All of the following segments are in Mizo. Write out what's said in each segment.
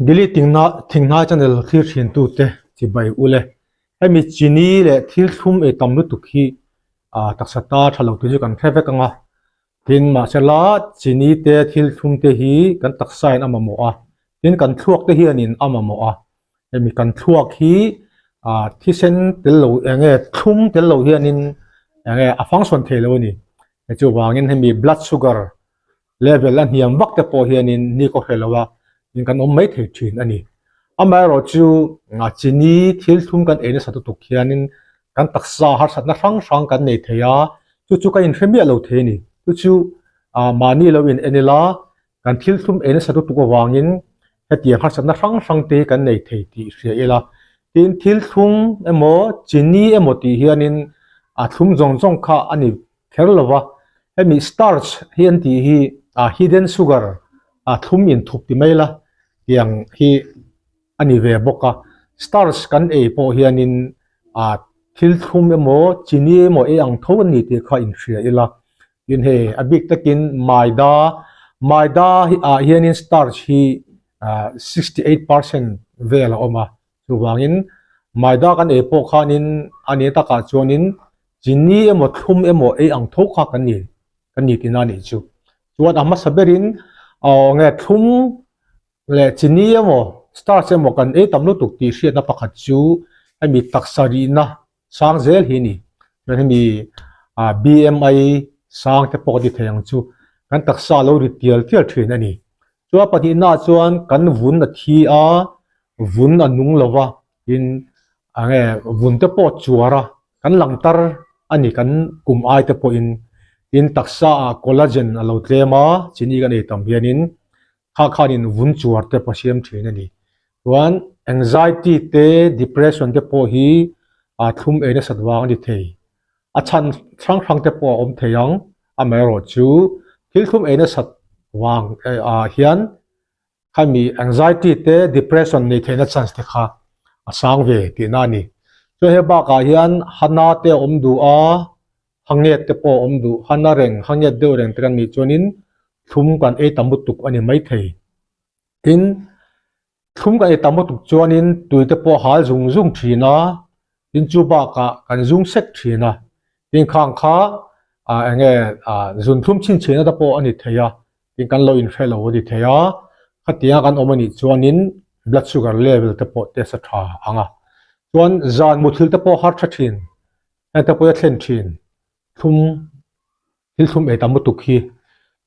Billy Thinghnai channel thlir thin tute chibai ule. Hemi chini leh thil thlum ei tam lutuk hi taksa ta tha lo tih chu kan hre vek ang a. Tin, mahsela chini te thil thlum te hi kan taksa in a mamawh a, tin kan thluak te hianin a mamawh a. Hemi kan thluak hi thisen tel lo eng nge thlum tel lo hianin eng nge a function thei lo a ni. Chuvangin hemi blood sugar level a hniam vak te pawh hianin ni kaw hre lo a in kan awm mai thei thin a ni. Amaherawh chu chini thil thlum kan ei nasa lutuk hianin kan taksa harsatna hrang hrang kan nei thei a, chu chu ka inhre miah lo thei a ni. Chu chu mahni lo in en ila kan thil thlum ei nasa lutuk avangin hetiang harsatna hrang hrang te hi kan nei thei tih hria ila. Tin, thil thlum emaw chini emaw tih hianin a thlum zawng zawng kha a ni kher lo va, hemi starch hi an tih hi a hidden sugar a thlum in thup ti mai la tiang hi a ni ve bawk a, starch kan ei pawh hianin a thil thlum emaw chini emaw ei ang tho a ni tih kha inhria ila, tin hei a bik takin maida, maida ah hianin starch hi 68% vel a awm a, Chuvangin, maida kan ei pawh khanin a ni takah chuanin chini emaw thlum emaw ei ang tho kha kan ni kan ni tihna a nih chu. Chuan a hmasa berin aw nge thlum leh chini emaw starch emaw kan ei tam lutuk tih hriatna pakhat chu hemi taksa rihna sang zel hi a ni. Chuan hemi BMI sang te pawh ka ti thei ang chu kan taksa a lo ri tial tial thin a ni. Chuan pahnihnaah chuan kan vun a thi a, vun a nung lo va, tin eng nge vun te pawh chuar a, kan lang tar a ni kan kum ai te pawhin. Tin taksa ah collagen a lo tlem a, chini kan ei tam hianin kha khanin vun chuar te pawh a siam thin a ni. Chuan anxiety te depression te pawh hi thlum ei nasat vang a ni thei. A chhan hrang hrang te pawh a awm thei ang, amaherawhchu thil thlum ei nasat vang ah hian khami anxiety te depression nei theihna chance te kha a sang ve tihna a ni. Chuan he bakah hian hana te a awm duh a, hanget te pawh a awm duh, hana reng, hanget deuh reng te kan nih chuanin thlum kan ei tam lutuk a ni maithei. Tin, Thlum kan ei tam lutuk chuanin tui te pawh a hal zung zung thin a, tin chu bakah kan zung sek thin a, tin khang kha ah eng nge ah zun thlum chhin chhin ata pawh a ni thei a, tin kan lo inhre lo a ni thei a, khatianga kan awm a nih chuanin blood sugar level te pawh test a tha ang a, chuan zan muthilh te pawh har tha thin, heng te pawh hi a thlen thin, thlum thil thlum ei tam lutuk hi.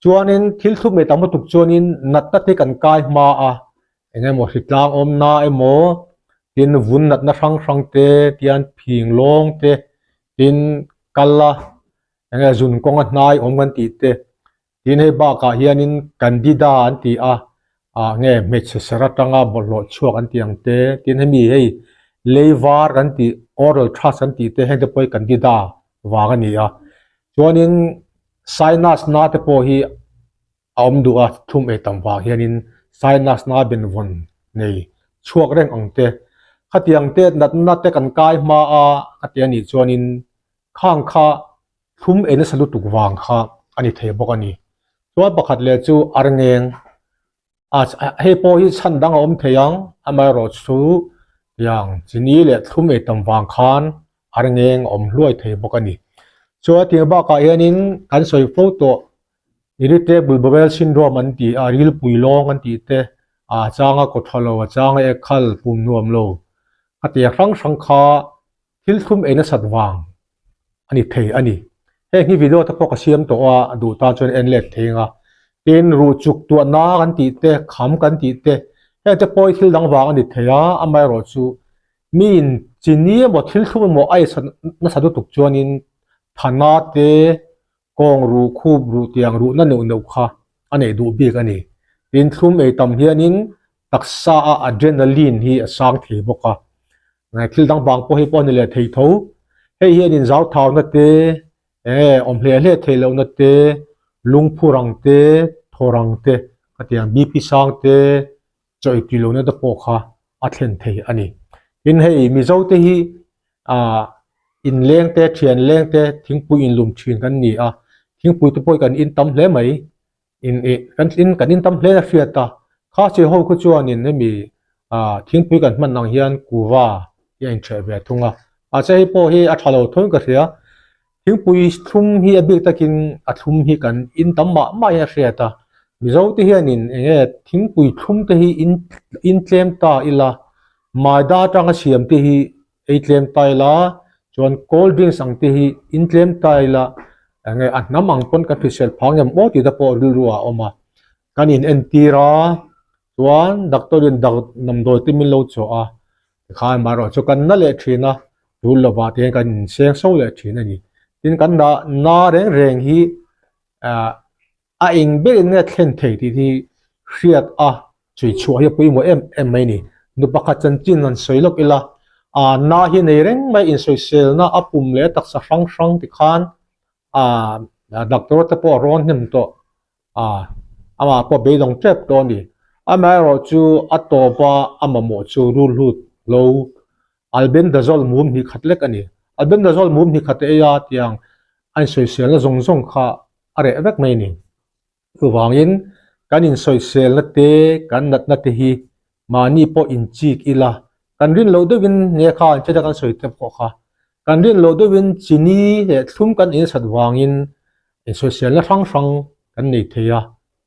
Chuanin thil thlum ei tam lutuk chuanin natna te kan kai hma a, eng emaw hritlang awmna emaw tin vun natna hrang hrang te tian phing lawng te tin kal a eng nge zun kawnga hnai awm kan tih te tin hei bakah hianin candida an ti a ah nge hmeichhe ser atanga bawlhhlawh chhuak an tih ang te tin hemi hei lei var kan tih oral thrush kan tih te heng te pawh hi candida vang a ni a chuanin sinus na te pawh hi a awm duh a thum ei tam vang hianin sinus na benvawn nei chhuak reng ang te khatiang te natna te kan kai hma a a ti a nih chuanin khang kha thlum ei nasa lutuk vang kha a ni thei bawk a ni. Chuan pakhat leh chu arngeng a hei pawh hi chhan dang a awm thei ang amaherawh chu tiang chini leh thlum ei tam vang khan arngeng a awm hluai thei bawk a ni. Chuan tiang bakah hianin kan sawi fo tawh irritable bowel syndrome an ti a rilpui lawng an tih te a changa kaw tha lo a changa ekhal pum nuam lo a tiang hrang hrang kha Thil thlum ei nasat vang a ni thei a ni. Heng hi video te pawh ka siam tawh a, a duh tan chuan en let thei ang a. Tin, ruh chuk tuahna kan tih te, kham kan tih te, heng te pawh hi thil dang vang a ni thei a, amaherawh chu miin chini emaw thil thlum emaw a ei nasat lutuk chuanin thana te, kawng ruh, khup ruh tiang ruhna neuh neuh kha a neih duh bik a ni. Tin, thlum ei tam hianin taksa a adrenaline hi a sang thei bawk a. Thil dang vang pawh hi pawh a ni leh thei tho. Hei hianin zauthauna te, eng awm hle hle theih lohna te, lungphu rang te, thaw rang te, khatiang BP sang te, chaw ei tui lohna te pawh kha a thlen thei a ni. Tin hei Mizo te hi ah inleng te, thian leng te, thingpui inlum thin kan ni a, thingpui te pawh hi kan in tam hle mai. In ih kan in kan in tam hle a hriat a. Khasi ho khu chuanin hemi thingpui kan hman ang hian kuva hi a inṭheh ve thung a, mahse hei pawh hi a ṭha lo tho in ka hria. Thingpui thlum hi a bik takin a thlum hi kan in tam mah mah hian a hriat a, Mizo te hianin eng nge thingpui thlum te hi in in tlem ta ila, maida atanga siam te hi ei tlem ta ila, chuan cold drinks ang te hi in tlem ta ila, eng nge a hnam ang pawn kan hrisel phang em aw tih te pawh rilru ah a awm a. Kan in entir a, chuan doctor in damdawi te min lo chawh a, tikhan amaherawh chu kan na leh thin a, tul lovah te hian kan inseng so leh thin a ni. Tin kan na na reng reng hi ah a eng berin nge thlen thei tih hi hriat a chhui chhuah hi a pawimawh em em mai a ni. Nu pakhat chanchin han sawi lawk ila, ah na hi nei reng mai insawiselna a pum leh a taksa hrang hrang tikhan ah doctor te pawh a rawn hnem tawh. A, amah pawh beidawng tep tawh a ni. Amaherawh chu a tawpa a mamawh chu rulhlut lo Albendazole mum hnih khat lek a ni. Albendazole mum hnih khat ei a tiang a insawiselna zawng zawng kha a reh vek mai a ni. Chuvangin kan insawiselna te, kan natna te hi mahni pawh inchik ila, kan rin loh deuhin nge kha an chet a kan sawi tep pawh kha, kan rin loh deuhin chini leh thlum kan insat vangin Insawiselna hrang hrang kan nei thei a,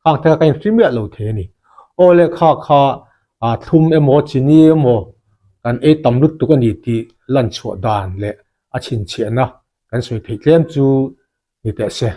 khang te kha ka inhri miah lo thei a ni. Aw le kha kha thlum emaw chini emaw kan ei tam lutuk a ni tih lan chhuah dan leh a chhinchhiahna kan sawi theih tlem chu ni teh se.